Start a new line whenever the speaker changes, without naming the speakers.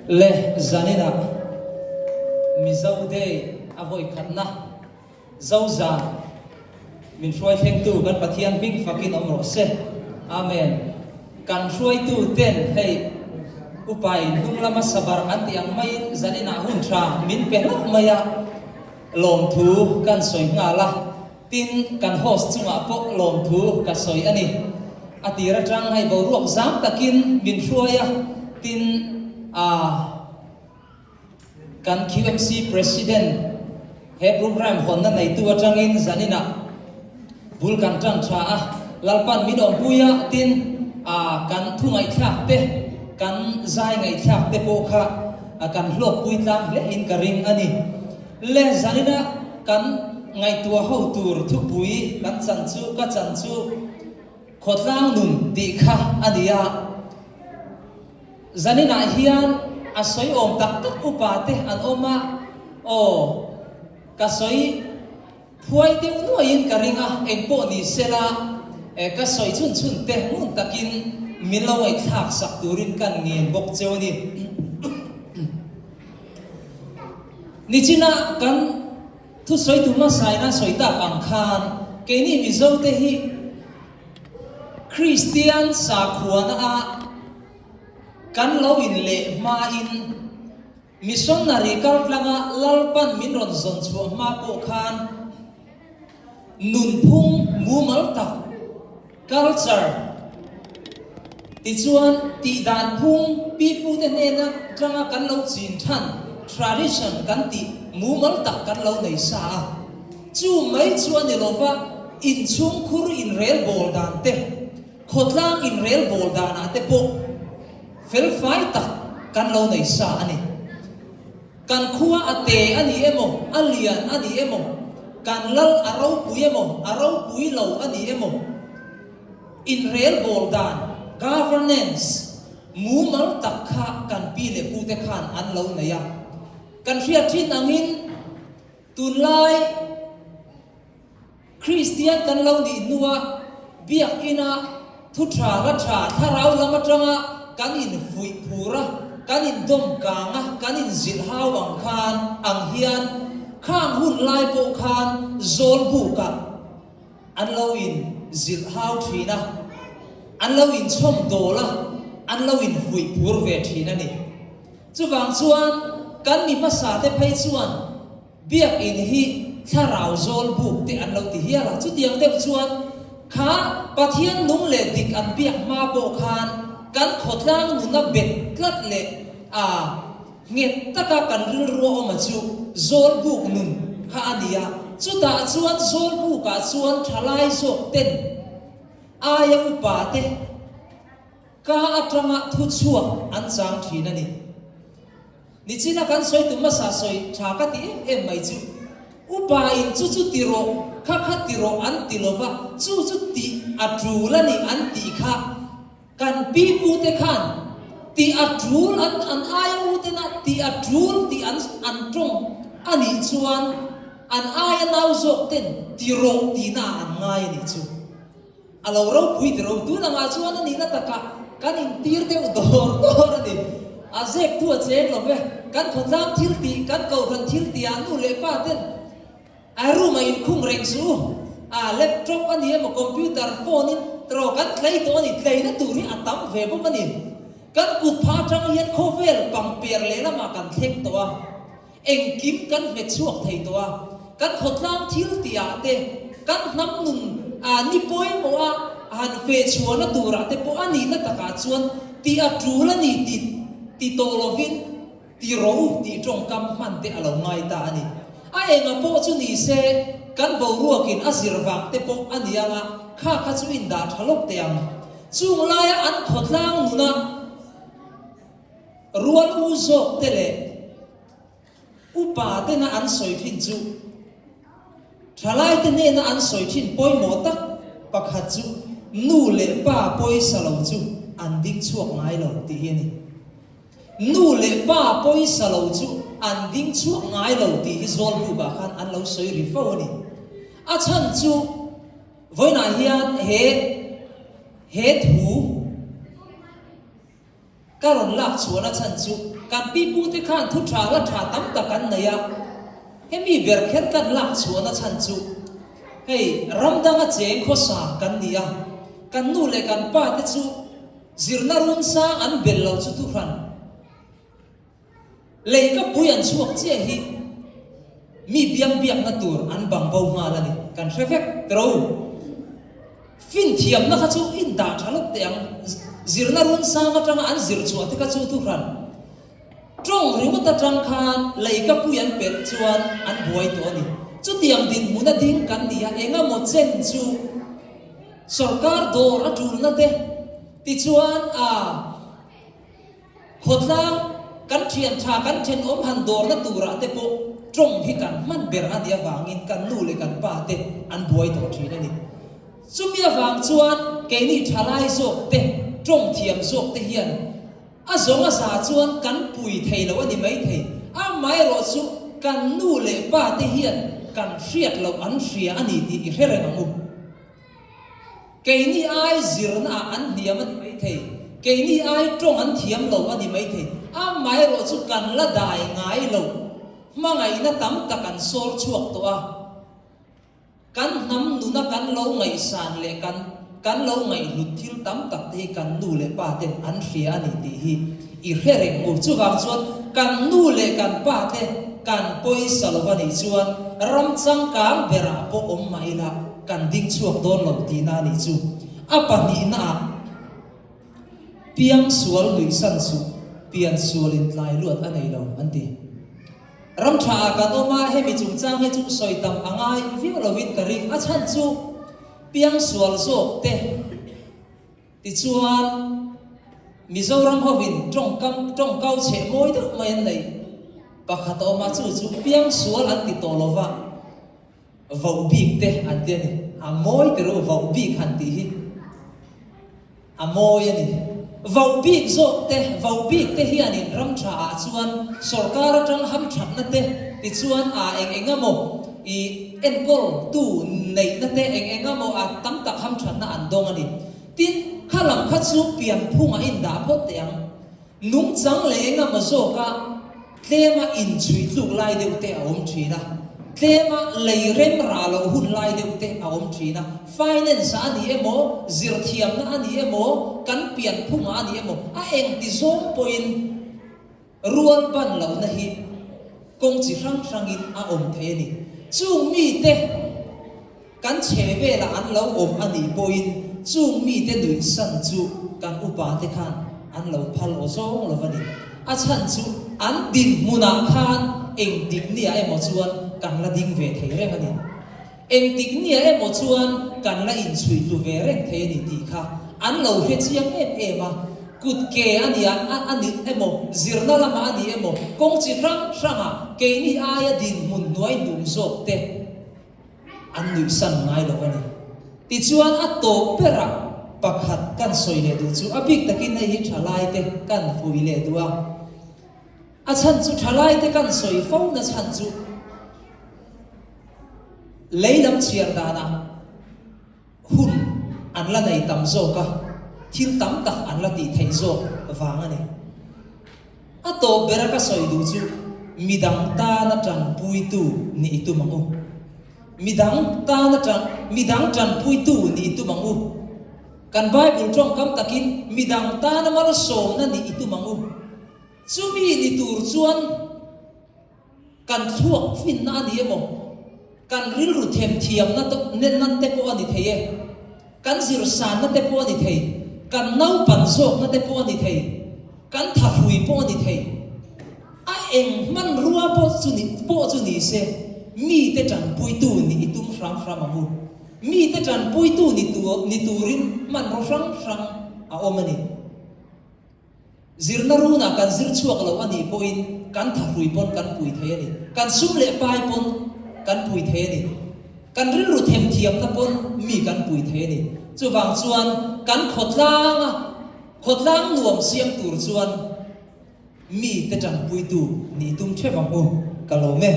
Le zaninah Mizo Day a vawi khatna Zozan min hruai thlengtu kan Pathian hming fakin awm rawh se. Amen. Kan hruaitu ten hei upain hnung lama sabar an tih ang maiin zaninah hun tha min pe hlauh mai a, lawmthu kan sawi nghal a. Tin, kan host chungah pawh lawmthu ka sawi a ni. A tir atang hei boruak zam takin min hruai a, tin, aa kan QMC President he program hawnna neitu atangin zaninah bul kan tan tha a, Lalpan min awmpui a, tin, aa kan thu ngaihthlak te, kan zai ngaihthlak te pawh kha kan hlawkpui tlang hle in ka ring a ni. Le zanina kan ngaihtuah ho tur thupui kan chan chu ka chan chu khawtlang nun tih kha a ni a. Zaninah hian a sawi awm tak tak upa te an awm a, aw ka sawi phuai deuh nuaiin ka ring a, engpawh ni sela ka sawi chhun chhun te ngun takin min lo ngaihthlak sak turin kan ngen bawk cheu a ni. Nichina kan thusawi tu hmasaina sawi tak ang khan keini Mizote hi Kristian sakhuana a kan lo in leh hmain missionary kaltlanga Lalpan min rawn zawn chhuah hma pawh khan nunphung mumal tak Culture, Tichuan, tihdan phung pipute hnena tanga kan lo chin than, tradition kan tih mumal tak kan lo nei sa a. Chu mai chu a ni lova, inchhungkhur inrelbawl dan te, khawtlang inrelbawl danah te pawh felfai tak kan lo nei sa a ni. Kan khua a te a ni emaw, a lian a ni emaw, kan lal a ropui emaw, a ropui lo a ni emaw, inrelbawl dan, governance, mumal tak kha kan pi leh pute khan an lo nei a. Kan hriat thin angin tunlai. Kristian kan lo nih hnua Biakina thu tha la tha thlarau lam atanga kan infuih phur a, kan indawm kang a, kan inzilh hau ang khan ang hian khang hun lai pawh khan Zawlbukah an lo inzilh hau thin a, an lo inchhawm dawl a, an lo infuih phur ve thin a ni. Chuvang chuan kan mi hmasa te phei chuan Biakinn hi thlarau zawl buk te an lo ti hial a, chutiang deuh chuan kha Pathian nung leh dik an biak hma pawh khan kan khawtlang nuna bet tlat leh a nghet taka kan rilru a awm a chu zawl buk nun kha a ni a, chutah chuan zawl bukah chuan thalai zawk ten aia upa te ka atanga thuchhuak an chang thin a ni. Nichina kan sawi tum hmasa sawi tha ka ti em em mai chu, upa in chu chu ti rawh, kha kha ti rawh an ti lova, chu chu tih a tul a ni an tih kha kan pi pu te khan tih a tul an an aia u tena tih a tul tih an an tawng a nih chuan an aia nau zawk ten ti rawh tihna ah an ngai a nih chu. A lo ropui ti ro. Tun angah chuan a nihna takah kan intir deuh dawr dawr a ni. A zek thu a cheng lo ve. Kan khawtlang thil tih, kan kohhran thil tihah nu leh pa ten a room a inkhung reng suh u. A laptop a ni emaw computer, phone in tiraw kan tlei tawh a ni. Tleina tur hi a tam ve bawk a ni. Kan kut pha atang hian khawvel pangper lehlamah kan thleng tawh a. Engkim kan hmet chhuak thei tawh a, kan khawtlang thil tihah te, kan hnam nun ah ni pawimawh a han feh chhuahna turah te pawh a nihna takah chuan tih a tul a ni tih ti tawh lovin ti ro tih tawngkam hman te a lo ngai ta a ni. A enga pawh chu ni se, kan boruakin a zir vang te pawh a ni anga kha kha chu indah tha lawk teh ang. Chung laia an khawtlang nuna Rual u zawk te leh upa tena an sawi thin chu thalai te hnena an sawi thin pawimawh tak pakhat chu nu leh pa pawisa lo chu an ding chhuak ngai lo tih hi a ni. Nu leh pa pawisa lo chu an ding chhuak ngai lo tih hi Zawlbukah khan an lo sawi ri fo a ni. A chhan chu vawiinah hian he he thu Ka rawn lak chhuahna chhan chu. Kan pipute khan thu tha la tha tam tak an nei a, hemi ber kher kan lak chhuahna chhan chu hei ram danga cheng khawsa kan ni a, kan nu leh kan pa te chu zirna run sang an bel lo chu thuhran. Leikapui an chhuak chiah hi mi biang biakna tur an bang bo nghal a ni. Kan hre vek tro. Finthiamna kha chu in dah tha lawk teh ang. Zirna run sang atanga an zir chhuah te kha chu thuhran. Tawng ringawt atang khan leikapui an pelh chuan an buai tawh a ni. Chutiang dinhmuna ding kan ni a, engemaw chen chu sorkar dawr a tulna te tichuan a. Khawtlang kan thian tha kan thenawm han dawrna turah te pawh tawng hi kan hman ber a nih avangin kan nu leh kan pa te an buai tawh thin a ni. Chumi avang chuan keini thalai zawk te, tawng thiam zawk te hian a zawng a za chuan kan pui thei lo a ni maithei. Amaherawh chu kan nu leh pa te hian kan hriat loh an hria a ni tih i hre reng ang u. Keini ai zirna ah an hniam a ni maithei, keini ai tawng an thiam lo a ni maithei, amaherawh chu kan la dai ngai lo, hmangaihna tam tak an sawr chhuak tawh a, kan hnam nuna kan lo ngaihsan leh kan kan lo ngaihhlut thil tam tak te hi kan nu leh pa ten an hria a ni tih hi i hre reng u. Chuvang chuan kan nu leh kan pa te kan pawisa lo va nih chuan ram changkang berah pawh awm mah ila, Kan ding chhuak dawn lo tihna a nih chu. A pahnihnaah piang sual nuihsan suh, pian sualin tlai luat a nei lo an ti. Ram thaah kan awm a, hemi chungchang hi chu sawi tam a ngai viau lovin ka ring. A chhan chu piang sual zawk te tichuan Mizoram hovin tawngkam tawngkau chheh mawi deuh mai an nei pakhat a awm a, chu chu piang sual an ti tawh lova. Voh bik te an ti a ni. A mawi ti ru, voh bik han tih hi a mawi a ni. Voh bik zawk te, voh bik te hianin ram tha ah chuan sorkar atang hamthatna te tichuan a eng eng emaw i enkawl tu neihna te eng eng emaw a tam tak hamthatna an dawng a ni. Tin, kha lam kha chu pianphungah indah phawt teh ang. Nungchang leh engemaw zawka tlema inchhui tluk lai deuh te a awm thin a, tlema lei rem rah loh hun lai deuh te a awm thin a. Finance ah a ni emaw, zirthiamna a ni emaw, kan pianphungah a ni emaw, a engti zawng pawhin rual ban lohna hi kawng chi hrang hrangin a awm thei a ni. Chung mite. Kan chhe velah an lo awm a nih pawhin chung mite nuihsan chu kan upate khan an lo phal aw zawng lo va ni. A chhan chu an dinhmunah khan engtik nia emaw chuan kan la ding ve thei reng a ni. Engtik nia emaw chuan kan la inchhui tlu ve reng thei a ni tih kha an lo hre chiang em em a. Kut ke a nia a ni emaw, zirna lamah a ni emaw, kawng chi hrang hrangah keini aia dinhmun hnuai hnung zawk te, An nuihsan ngai lo a ni. Tichuan a tawp berah pakhat kan sawi leh duh chu a bik takin hei hi thalaite kan vui leh duh a. A chhan chu thalaite kan sawi fo na chhan chu lei lam chhiar danah hun an la nei tam zawk a, thil tam tak an la tih theih zawk vang a ni. A tawp bera ka sawi duh chu midang tana tanpuitu nih i tum ang u. Midang tana tan, midang tanpuitu nih i tum ang u. Kan Bible tawngkam takin midang tana malsawmna nih i tum ang u. Chumi ni tur chuan Kan thluak finna a ni emaw, kan rilru themthiamna nan te pawh a ni thei e, kan zirsanna te pawh a ni thei, kan naupan zawkna te pawh a ni thei, kan thahrui pawh a ni thei. A eng hmanrua pawh chu ni pawh chu ni se, mite tanpuitu nih i tum hram hram ang u. Mite tanpuitu ni tur ni turin hmanraw hrang hrang a awm a ni. Zirna runah kan zir chhuak lo a nih pawhin kan thahrui pawn kan pui thei a ni. Kan sum leh pai pawn kan pui thei a ni. Kan rilru themthiamna pawn mi kan pui thei a ni. Chuvang chuan kan khawtlanga khawtlang nuam siam tur chuan mi te tanpuitu nih tum theuh ang u ka lawm e.